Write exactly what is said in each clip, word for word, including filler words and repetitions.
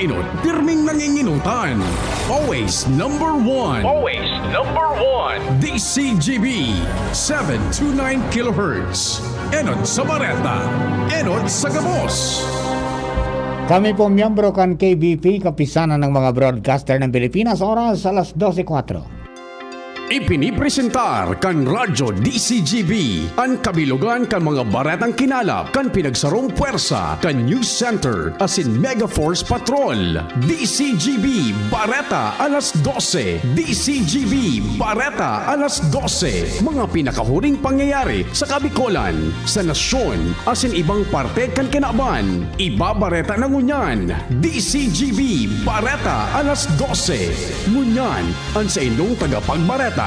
Inot, pirming nanginginutan. Always number one. Always number one. D C G B, seven two nine kilohertz. Enot sa Bareta, enot sa Gabos. Kami po miyembro kan K B P, Kapisanan ng mga Broadcaster ng Pilipinas, oras alas dose kwatro. Ipinipresentar kan Radyo D C G B an kabilogan kan mga baretang kinalap kan pinagsarong pwersa kan News Center asin Mega Force Patrol. D C G B Bareta alas dose. D C G B Bareta alas dose. Mga pinakahuring pangyayari sa Kabikolan, sa nasyon, asin ibang parte kan kinaban. Ibabareta na ngunyan. D C G B Bareta alas dose. Ngunyan, an saindong tagapagbareta.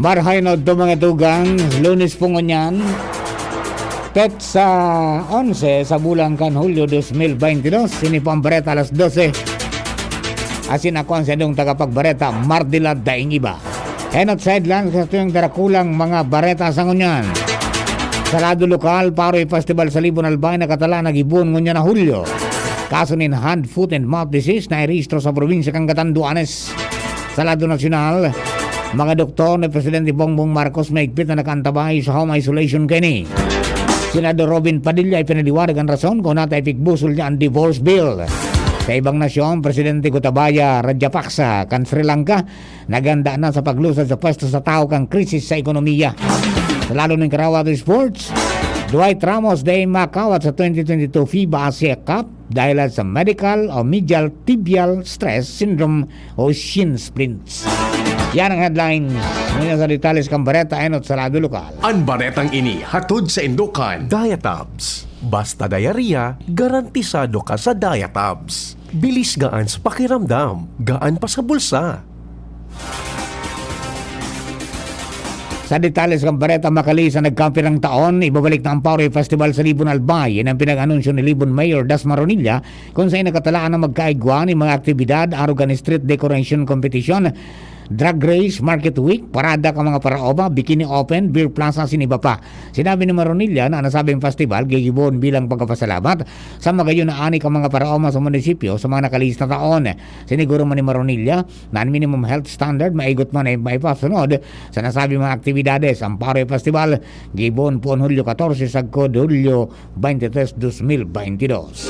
Marhay na udto, mga tugang, Lunes po ngunyan, petsa onse sa bulan kan Hulyo dos mil baynte dos. Ini po an bareta alas dose. Asin ako an saindong tagapagbareta, Mardila Daing Iba. Enot sa headlines kan satuyang darakulang mga bareta sa ngunyan. Sa lado lokal, Paroy Festival sa Libon Albay nakatalaan na gibohon ngunyan na Hulyo. Kaso nin hand, foot and mouth disease na irehistro sa probinsya kan Catanduanes. Sa lado nasyonal, mga doktor ni Presidente Bongbong Marcos mahigpit na nakaantabay sa home isolation kaini. Senador Robin Padilla ipinaliwanag an rason kung nata ipigbusol niya an divorce bill. Sa ibang nasyon, Presidente Gotabaya Rajapaksa kan Sri Lanka naghanda na sa paglusad sa pwesto sa tawo kan krisis sa ekonomiya. Sa lado nin karawat sports, Dwight Ramos dai makawat sa twenty twenty-two FIBA Asia Cup dahil sa medial o medial tibial stress syndrome o shin splints. Yan ang headlines. Ngunyan sa detalye sa bareta, enot sa lado lokal. An baretang ini hatod saindo kan Diatabs. Basta diarrhea, garantisado ka sa Diatabs. Bilis, gaan sa pakiramdam, gaan pa sa bulsa. Sa detalye sa bareta, makalipas na nagkapirang taon, ibabalik na an Paroy Festival sa Libon Albay. Yan ang pinag-anunsyo ni Libon Mayor Das Maronilla, kung saen nakatalaan na magkaigwa nin mga aktibidad arog kan street decoration competition, drag race, market week, parada kan mga paraoma, bikini open, beer plaza, asin iba pa. Sinabi ni Maronilla na an nasabing festival gigibohon bilang pagpapasalamat sa magayon na ani kan mga paraoma sa munisipyo sa mga nakalihis na taon. Siniguro man ni Maronilla na an minimum health standard maigot man na maipasunod sa nasabing mga aktibidades. An Paroy Festival gibohon poon Hulyo katorse sagkod Hulyo baynte tres, dos mil baynte dos.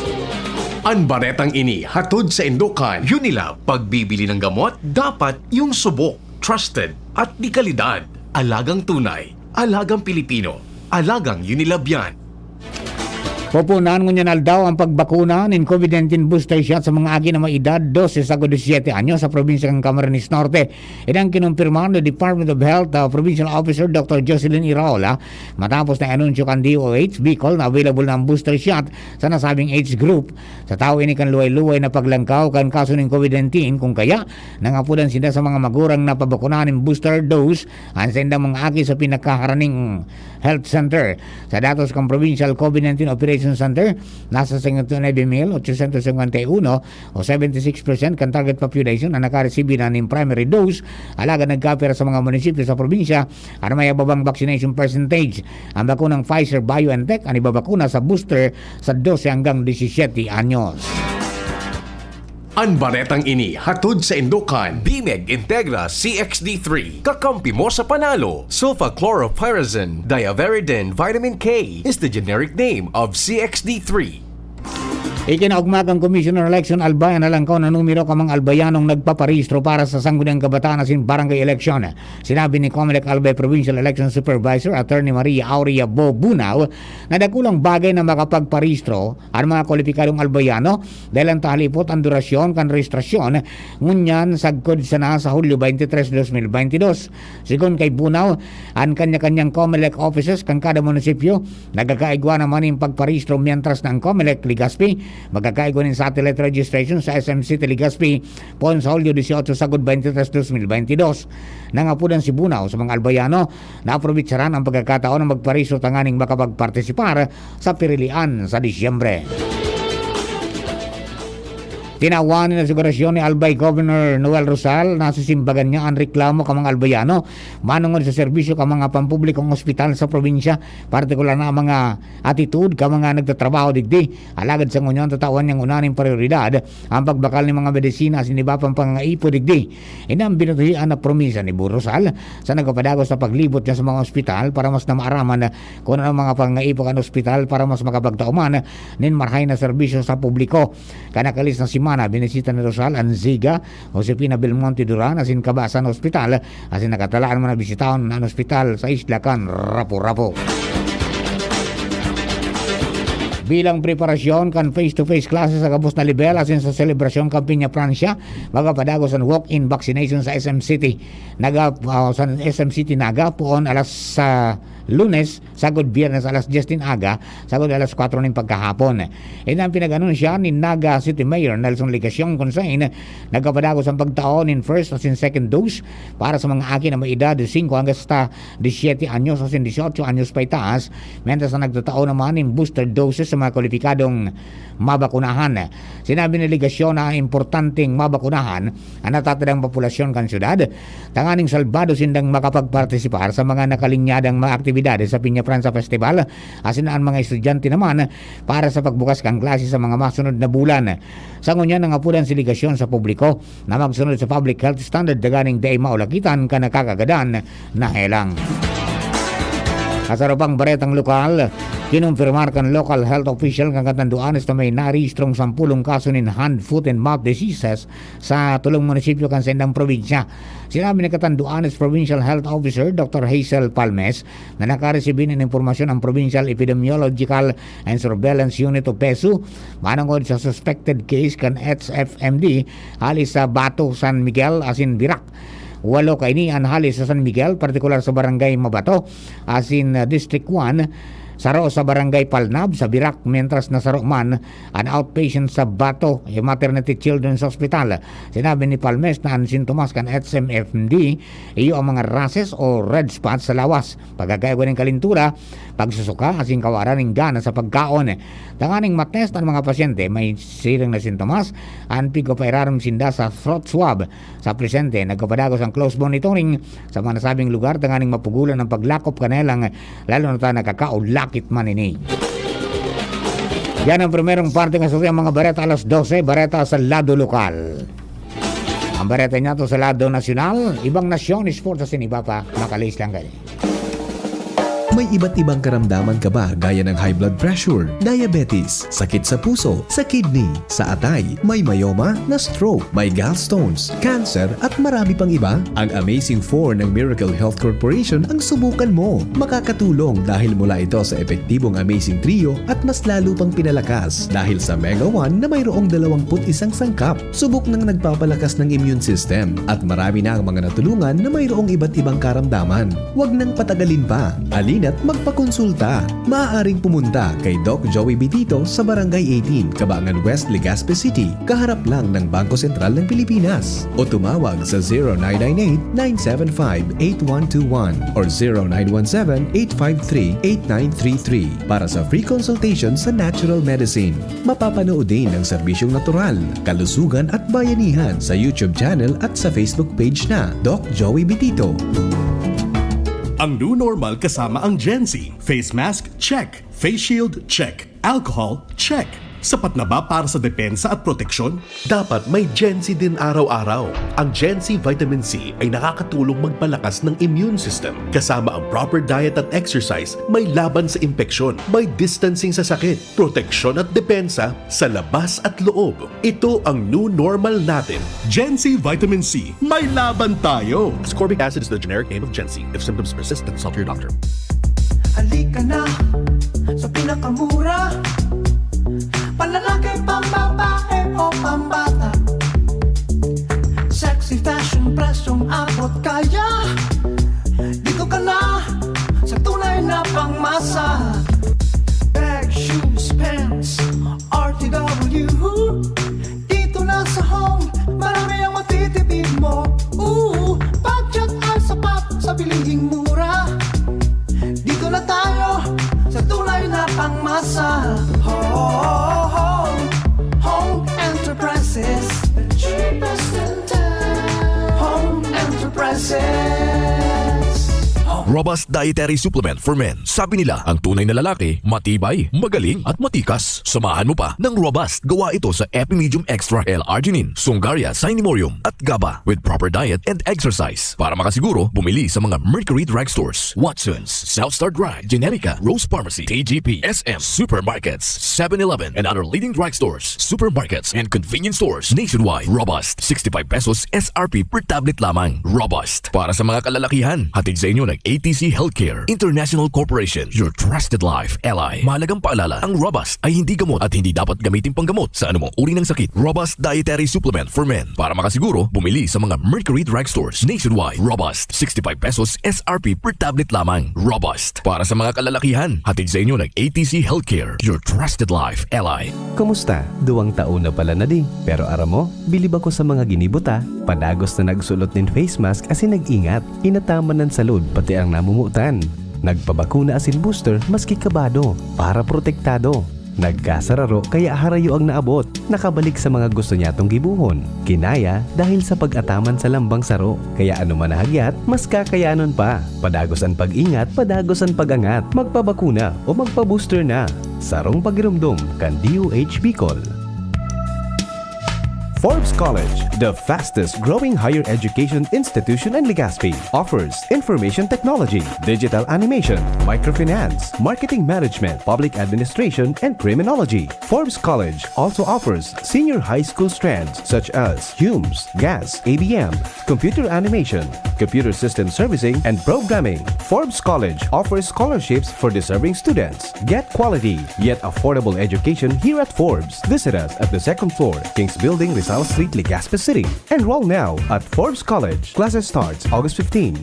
An baretang ini hatod saindo kan Unilab. Pagbibili ng gamot, dapat yung subok, trusted, at de kalidad. Alagang tunay, alagang Pilipino, alagang Unilab yan. Pupunan ngunyan aldaw an pagbakuna nin COVID nineteen booster shot sa mga aki na may edad dose sagkod disisiyete anyos sa probinsya kan Camarines Norte. Ini an kinumpirma ni Department of Health, ah, Provincial Officer Doctor Jocelyn Iraola, matapos na i-anunsyo kan D O H Bicol na available na an booster shot sa nasabing age group. Sa tawo ini kan luway-luway na paglangkaw kan kaso nin COVID nineteen, kung kaya, nangapodan sinda sa mga magurang na pabakunahan nin booster dose an saindang mga aki sa pinakaharaning health center. Sa datos kan Provincial COVID nineteen Operations Center, nasa singkwenta y nuebe mil ochocientos singkwenta y uno o seventy six percent kan target population an nakaresibi na nin primary dose, alagad nagkapira sa mga munisipyo sa probinsya an may babang vaccination percentage. An bakunang Pfizer-BioNTech an ibabakuna sa booster sa dose hanggang disisiyete anyos. An baretang ini hatod saindo kan Bimed Integra C X D three. Kakampi mo sa panalo. Sulfachlorpyrazine diaveridin vitamin K is the generic name of C X D three. Ikinaogma kan Commission on Election Albay an nalangkaw na numero kan mga Albayanong nagpaparehistro para sa Sangguniang Kabataan asin Barangay Election. Sinabi ni Comelec Albay Provincial Election Supervisor Attorney Maria Aurea Bo Bunao na dakulang bagay na makapagparehistro an mga kwalipikadong Albayano dahel an tahalipot an durasyon kan rehistrasyon ngunyan sagkod sana sa Hulyo baynte tres, dos mil baynte dos. Segun kay Bunao, an kanya-kanyang Comelec offices kan kada munisipyo nagkakaigwa naman nin pagparehistro, mientras na an Comelec Legazpi magkakaigwa nin satellite registration sa S M City Legazpi poon sa Hulyo dieciocho sagkod baynte tres, dos mil baynte dos. Nangapodan si Bunao sa mga Albayano na aprobetsaran an pagkakataon na magparehistro tanganing makapagpartisipar sa pirilian sa Disyembre. Tinawan nin asigurasyon ni Albay Governor Noel Rosal na sisimbagan niya an reklamo kan mga Albayano manongod sa serbisyo kan mga pampublikong ospital sa probinsya, partikular na an mga atitude kan mga nagtatrabaho digdi. Alagad sa ngunyan, tatawan niyang una nin prioridad an pagbakal nin mga medisina asin iba pang pangangaipo digdi. Ini an binutihan na promisa ni Bo Rosal sa nagpapadagos sa paglibot niya sa mga ospital para mas na maaraman kun ano an mga pangangaipo kan ospital para mas makapagtao man nin marahay na serbisyo sa publiko. Kan nakalis na semana, binisita ni Rosal an Ziga, Josefina Belmonte Duran asin Cabasan Hospital, asin nakatalaan man na bisitahon an ospital sa isla kan Rapu-Rapu. Bilang preparasyon kan face-to-face classes sa gabos na lebel asin sa selebrasyon kan Piña Francia, magapadagos an walk-in vaccination sa S M City. Naga, ah, sa S M City Naga, poon alas, sa Lunes, sagkod Biyernes alas dyes nin aga, sagkod alas kwatro nin pagkahapon. Ini an pinag-anunsya ni Naga City Mayor Nelson Legacion, kun saen nagpapadagos an pagtao nin first asin second dose para sa mga aki na may edad singko hanggang sa disyete anyos asin disyotso anyos paitaas, mentras na nagtatao naman nin booster doses sa mga kwalipikadong mabakunahan. Sinabi ni Legacion na importanteng mabakunahan an natatadang populasyon kan syudad, tanganing salbado sindang makapagpartisipar sa mga nakalinyadang mga aktibidades sa Piña Francia Festival, asin an mga estudyante naman para sa pagbukas kan klase sa mga masunod na bulan. Sa ngunyan, nangapodan si Legacion sa publiko na magsunod sa public health standard, tanganing dai maulakitan kan nakakagadan na helang. Sa saro pang baretang lokal, kinumpirmar kan local health official kan Catanduanes na may narehistrong sampolong kaso nin hand, foot, and mouth diseases sa tolong munisipyo kan saindang probinsya. Sinabi ni Catanduanes Provincial Health Officer Doctor Hazel Palmes na nakaresibi nin impormasyon ang Provincial Epidemiological and Surveillance Unit o PESU manongod sa suspected case kan H F M D hali sa Bato, San Miguel asin Virac. Walo kaini an hali sa San Miguel, partikular sa Barangay Mabato, asin, ah, District one, saro sa Barangay Palnab sa Virac, mientras na saro man an outpatient sa Bato Maternity Children's Hospital. Sinabi ni Palmes na an sintomas kan H M F D iyo ang mga rashes o red spots sa lawas, pagkakaigwa nin kalintura, pagsusuka, asin kawaran nin gana sa pagkaon. Tanganing matest an mga pasyente, may siring na sintomas, an pigpapairarom sinda sa throat swab. Sa presente, nagpapadagos ang close monitoring sa mga nasabing lugar tanganing mapugulan ang paglakop kan helang, lalo na ta nakakaulakit man ini. Yan ang primerong parte kan satuyang mga bareta alas dose, bareta sa lado lokal. Ang bareta niya to sa lado nasyonal, ibang nasyon, sports asin iba pa, makalihis lang kayo. May iba't ibang karamdaman ka ba gaya ng high blood pressure, diabetes, sakit sa puso, sa kidney, sa atay, may myoma, na-stroke, may gallstones, cancer, at marami pang iba? Ang Amazing four ng Miracle Health Corporation ang subukan mo. Makakatulong dahil mula ito sa epektibong Amazing Trio at mas lalo pang pinalakas dahil sa Mega one na mayroong dalawampu't isang sangkap. Subok nang nagpapalakas ng immune system at marami na ang mga natulungan na mayroong iba't ibang karamdaman. Huwag nang patagalin pa. Halina't magpakonsulta. Maaaring pumunta kay Doc Joey Bitito sa Barangay eighteen, Cabangan West, Legazpi City, kaharap lang ng Bangko Sentral ng Pilipinas. O tumawag sa zero nine nine eight, nine seven five, eight one two one or zero nine one seven, eight five three, eight nine three three para sa free consultation sa natural medicine. Mapapanood din ang serbisyong natural, kalusugan at bayanihan sa YouTube channel at sa Facebook page na Doc Joey Bitito. Ang new normal kasama ang Gen Z. Face mask, check. Face shield, check. Alcohol, check. Sapat na ba para sa depensa at proteksyon? Dapat may Gen Z din araw-araw. Ang Gen Z Vitamin C ay nakakatulong magpalakas ng immune system. Kasama ang proper diet at exercise, may laban sa impeksyon, may distancing sa sakit, proteksyon at depensa sa labas at loob. Ito ang new normal natin. Gen Z Vitamin C, may laban tayo! Ascorbic acid is the generic name of Gen Z. If symptoms persist, consult your doctor. Halika na sa pinakamura. Panlalaki, pambabae o pambata. Sexy fashion, presyong abot kaya. Dito ka na sa tunay na pangmasa. Bag, shoes, pants, R T W. Dito na sa Home, marami ang matitipid mo. Ooh, budget ay sapat sa bilihing mura. Dito na tayo sa tunay na pangmasa. Home, Home Enterprises. Robust Dietary Supplement for Men. Sabi nila, ang tunay na lalaki, matibay, magaling, at matikas. Samahan mo pa ng Robust. Gawa ito sa Epimedium Extra L-Arginine, Sungaria, Sinemurium, at GABA with proper diet and exercise. Para makasiguro, bumili sa mga Mercury Drug Stores, Watsons, South Star Drug, Generica, Rose Pharmacy, T G P, S M, supermarkets, Seven Eleven, and other leading drug stores, supermarkets, and convenience stores nationwide. Robust, sixty-five pesos S R P per tablet lamang. Robust. Para sa mga kalalakihan, hatid sa inyo ng A T C Healthcare International Corporation, your trusted life ally. Mahalagang paalala, ang Robust ay hindi gamot at hindi dapat gamitin panggamot sa anumang uri ng sakit. Robust Dietary Supplement for Men. Para makasiguro, bumili sa mga Mercury Drug Stores nationwide. Robust, sixty-five pesos S R P per tablet lamang. Robust. Para sa mga kalalakihan, hatid sa inyo ng A T C Healthcare, your trusted life ally. Kumusta? Duwang taon na pala na di. Pero aram mo, bilib ako sa mga ginibo ta. Padagos na nagsulot nin face mask asin nag-ingat. Inataman an salud, pati ang namumutan. Nagpabakuna asin booster maski kabado, para protektado. Nagkasararo kaya harayo ang naabot. Nakabalik sa mga gusto niyatong gibohon. Kinaya dahil sa pag-ataman sa lambang saro. Kaya ano man nahagyat, mas kakayanon pa. Padagos an pag-ingat, padagos an pag-angat. Magpabakuna o magpa-booster na. Sarong pagiromdom kan D O H Bicol. Forbes College, the fastest growing higher education institution in Legazpi, offers information technology, digital animation, microfinance, marketing management, public administration, and criminology. Forbes College also offers senior high school strands such as HUMS, GAS, A B M, computer animation, computer system servicing, and programming. Forbes College offers scholarships for deserving students. Get quality, yet affordable education here at Forbes. Visit us at the second floor, King's Building, Rizal Street, Legazpi City. Enroll now at Forbes College. Classes starts August fifteen.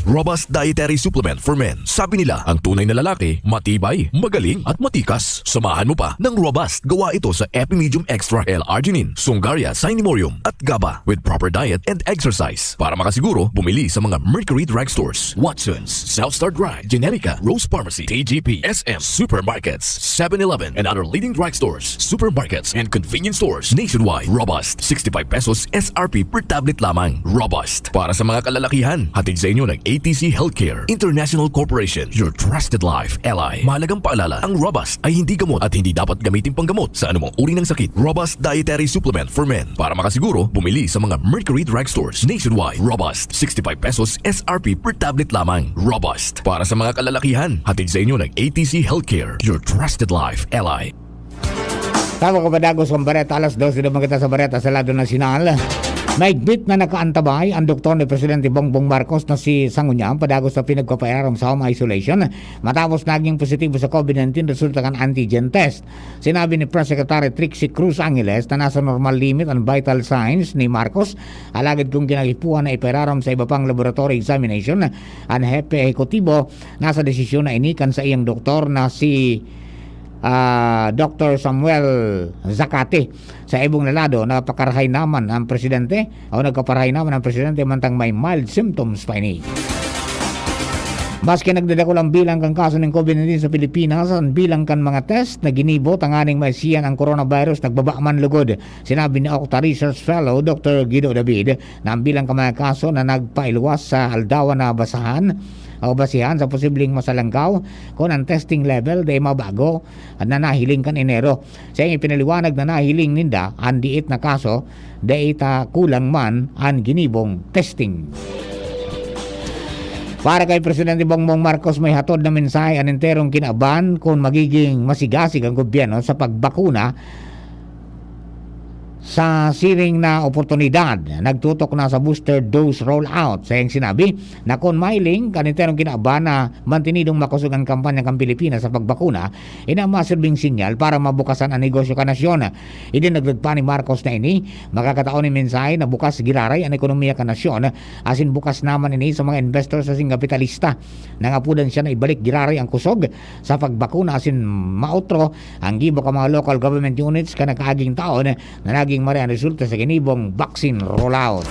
Robust Dietary Supplement for Men. Sabi nila, ang tunay na lalaki, matibay, magaling, at matikas. Samahan mo pa ng Robust. Gawa ito sa Epimedium Extra L-Arginine, Sungaria, Sinemurium, at GABA with proper diet and exercise. Para makasiguro, bumili sa mga Mercury Drug Stores, Watsons, South Star Drug, Generica, Rose Pharmacy, T G P, S M, supermarkets, Seven Eleven, and other leading drug stores, supermarkets, and convenience stores nationwide. Robust, sixty-five pesos S R P per tablet lamang. Robust. Para sa mga kalalakihan, hatid sa inyo ng A T C Healthcare International Corporation, your trusted life ally. Mahalagang paalala, ang Robust ay hindi gamot at hindi dapat gamitin panggamot sa anumang uri ng sakit. Robust Dietary Supplement for Men. Para makasiguro, bumili sa mga Mercury Drug Stores nationwide. Robust, sixty-five pesos S R P per tablet lamang. Robust. Para sa mga kalalakihan, hatid sa inyo ng A T C Healthcare, your trusted life ally. Tawo ko padagos kong bareta, alas dose naman kita sa bareta sa lado nasyonal. Mahigpit na nakaantabay ang doktor ni Presidente Bongbong Marcos na si Sangunyan padagos sa pinagpapairarom sa home isolation matapos naging positibo sa COVID nineteen resulta kan antigen test. Sinabi ni Press Secretary Trixie Cruz Angeles na nasa normal limit ang vital signs ni Marcos, alagad kung kinaipuhan na ipairarom sa iba pang laboratory examination, ang hepe ehekutibo nasa desisyon na ini kan saiyang doktor na si, ah, Doktor Samuel Zacate. Sa ibong lalado, napakarahay naman ang presidente o nagkaparahay naman ang presidente mantang may mild symptoms pa ini. Maski nagdadakul ang bilang kan kaso nin COVID nineteen sa Pilipinas, ang bilang kan mga test na ginibo tanganing maisiyan ang coronavirus nagbaba man lugod. Sinabi ni Octa Research Fellow Doctor Guido David na ang bilang kan mga kaso na nagpailuwas sa aldawan na basahan o basihan sa posibleng masalangkaw kun ang testing level dai mabago na nahiling kan Enero. Sa iyang ipinaliwanag na nahiling ninda an diit na kaso, dai ta kulang man an ginibong testing. Para kay Presidente Bongbong Marcos, may hatod na mensahe an enterong kinaban kun magiging masigasig ang gobyerno sa pagbakuna sa siring na oportunidad. Nagtutok na sa booster dose rollout. Sa iyang sinabi na kun mahiling kan enterong kinaban na mantinidong makosog ang kampanya kan Pilipinas sa pagbakuna, ini ang masirbing sinyal para mabukasan ang negosyo kan nasyon. Idinagdag pa ni Marcos na ini makakatao nin mensahe na bukas giraray an ekonomiya kan nasyon, asin bukas naman ini sa mga investor asin kapitalista. Nangapodan siya na ibalik giraray ang kusog sa pagbakuna asin maotro ang gibo kan mga local government units kan nakaaging taon na naging mare ang resulta sa ginibong vaccine rollout.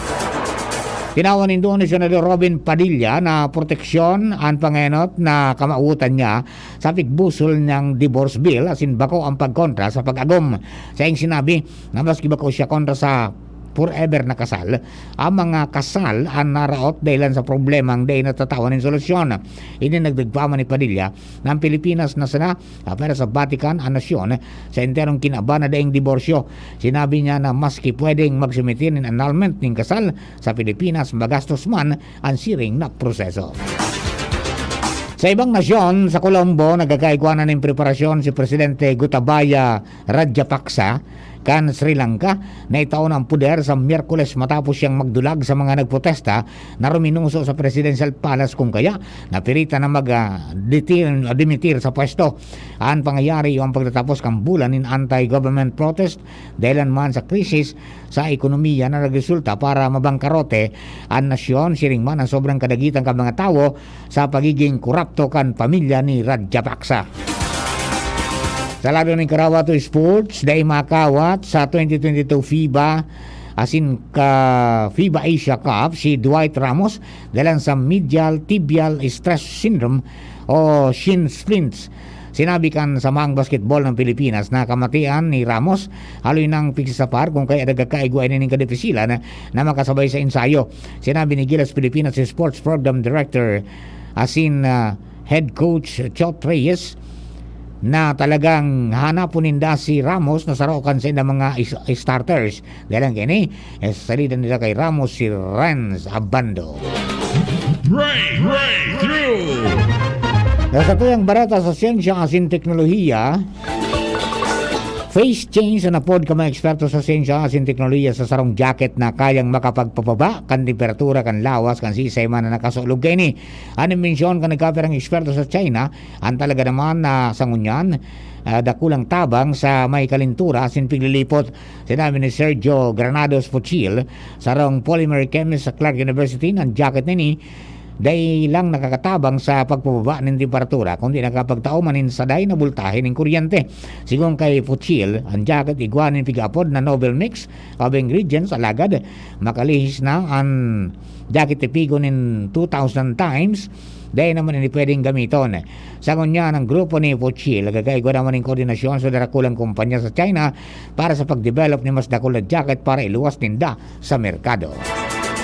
Tinawan nin duon ni Senador Robin Padilla na proteksyon an pangenot na kamawotan niya sa pigbusol niyang divorce bill asin bako ang pagkontra sa pag-agom. Sa iyang sinabi na maski bako siya kontra sa forever na kasal. Ang mga kasal an naraot dahilan sa problemang dai natatawan nin solusyon. Ini nagdagpaman ni Padilla na ang Pilipinas na sana, ah, pero sa Vatican, ang nasyon, sa enterong kinaba na daing diborsyo. Sinabi niya na maski pwedeng magsumite nin annulment nin kasal sa Pilipinas, magastos man an siring na proseso. Sa ibang nasyon, sa Colombo, nagkakaigwa na nin preparasyon si Presidente Gotabaya Rajapaksa kan Sri Lanka na itaon ang poder sa Miyerkules matapos siyang magdulag sa mga nagprotesta na ruminuso sa Presidential Palace, kung kaya napilitan na mag, ah, detir-, dimitir sa pwesto. An pangyayari iyo ang pagtatapos kan bulan nin anti-government protest dahilan man sa krisis sa ekonomiya na nagresulta para mabangkarote an nasyon, siring man ang sobrang kadagitan kan mga tawo sa pagiging korapto kan pamilya ni Rajapaksa. Sa lado nin karawa to sports, dai makawat sa twenty twenty-two FIBA asin ka FIBA Asia Cup si Dwight Ramos dalan sa medial tibial stress syndrome o shin splints. Sinabi kan Samahang Basketball ng Pilipinas na kamatian ni Ramos, haloy nang pigsasapar kung kaya nagkakaigwa ini nin kadipisilan na makasabay sa ensayo. Sinabi ni Gilas Pilipinas Sports Program Director asin, ah, Head Coach Chot Reyes na talagang hanapon ninda si Ramos na saro kan saindang mga is-, starters. Dahil ang kini, eh, salida nila kay Ramos si Renz Abando. Break, breakthrough! Sa satuyang bareta sa siyensya asin teknolohiya, phase change an apod kan mga eksperto sa siyensya asin teknolohiya sa sarong jacket na kayang makapagpababa kan temperatura kan lawas kan siisay man na nakasulog kaini. An imbensyon kan nagkapirang eksperto sa China, an talaga naman na sa ngunyan, ah, dakulang tabang sa may kalintura asin piglilipot. Sinabi ni Sergio Granados Fuchil, sarong polymer chemist sa Clark University, na an jacket na ini dai lang nakakatabang sa pagpababa nin temperatura, kundi nakapagtao man nin saday na boltahe nin kuryente. Sigon kay Fuchil, an jacket igwa nin pigaapod na novel mix of ingredients, alagad makalihis na an jacket tipigon nin two thousand times, dai naman ini pwedeng gamiton. Sa ngunyan, ang grupo ni Fuchil nagkakaigwa naman nin koordinasyon sa darakulang kumpanya sa China para sa pagdevelop nin mas dakul na jacket para iluwas ninda sa merkado.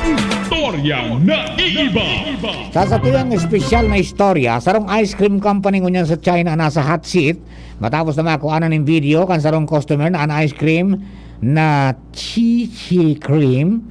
Istoryang naiiba. Sa satuyang espesyal na istorya, sarong ice cream company ngunyan sa China nasa hot seat matapos na makuha na nin video kan sarong customer na an ice cream na Chi Chi Cream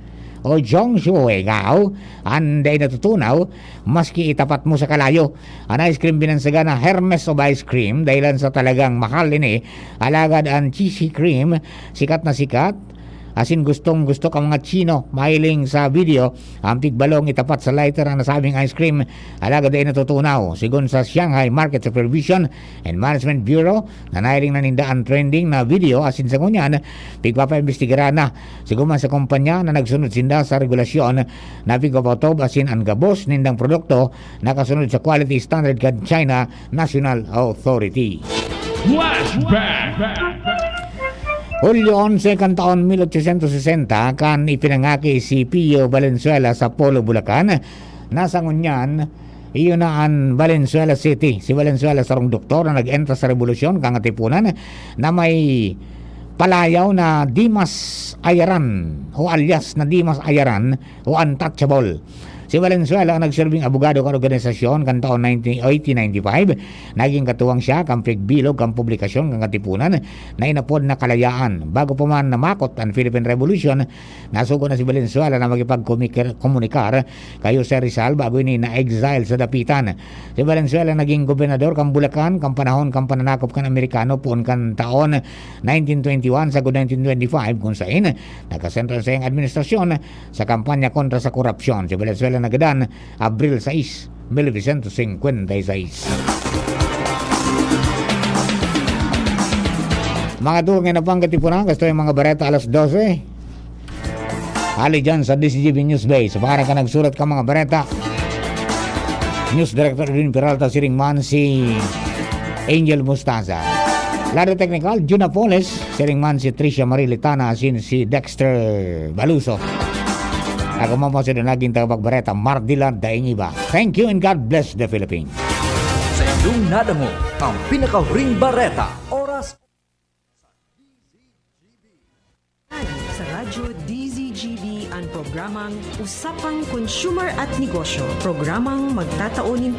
o Zhong Shuoegao an dai natutunaw maski itapat mo sa kalayo. An ice cream binansagan na Hermes of Ice Cream dahilan sa talagang mahal ini. Alagad an Chi Chi Cream, sikat na sikat, asin gustong-gusto kan mga Chino. Mahiling sa video, ang pigbalong itapat sa lighter ang nasabing ice cream, alagad dai natutunaw. Sigon sa Shanghai Market Supervision and Management Bureau, na nahiling na ninda an trending na video asin sa ngunyan, pigpapaimbestigaran na. Sigon man sa kumpanya na nagsunod sinda sa regulasyon na pigpapatob asin an gabos nindang produkto nakasunod sa quality standard kan China National Authority. Flashback! Hulyo onse kan taon mil ochocientos sesenta, kan ipinangaki si Pio Valenzuela sa Polo, Bulacan, na sa ngunyan, iyo na an Valenzuela City. Si Valenzuela sarong doktor na nag-entra sa rebolusyon kan Katipunan na may palayaw na Dimas Ayaran o alias na Dimas Ayaran o Untouchable. Si Valenzuela ang nagserbing abogado kan organisasyon kan taon nineteen, eighteen ninety-five. Naging katuwang siya kan pigbilog kan publikasyon kan Katipunan na inapod na Kalayaan. Bago pa man namakot an Philippine Revolution, nasugo na si Valenzuela na makipagkumikir-, komunikar kay Jose Rizal bago ini na-exile sa Dapitan. Si Valenzuela naging gobernador kan Bulacan kan panahon kan pananakop kan Amerikano poon kan taon nineteen twenty-one sagkod nineteen twenty-five, kun saen nagkasentro sa iyang administrasyon sa kampanya kontra sa korupsyon. Si Valenzuela nagadan Abril sais, mil novecientos cincuenta y seis. Mga dugang na pang Katipunan, kasto yung mga bareta alas dose. Hali dyan sa D Z G B News Base. Para ka nagsulat ka mga bareta. News Director Edwin Peralta, siring man si Angel Mostaza. Lado Technical, Jun Apoles, siring man si Tricia Marie Litana, asin si Dexter Baluso. Ako man po si naging tagapagbareta, Mardilan Daingiba. Thank you and God bless the Philippines. Sa inyong nadangog ang pinakahuring bareta. Oras sa Radyo D Z G Programang Usapang Consumer at Negosyo. Programang magtatao nin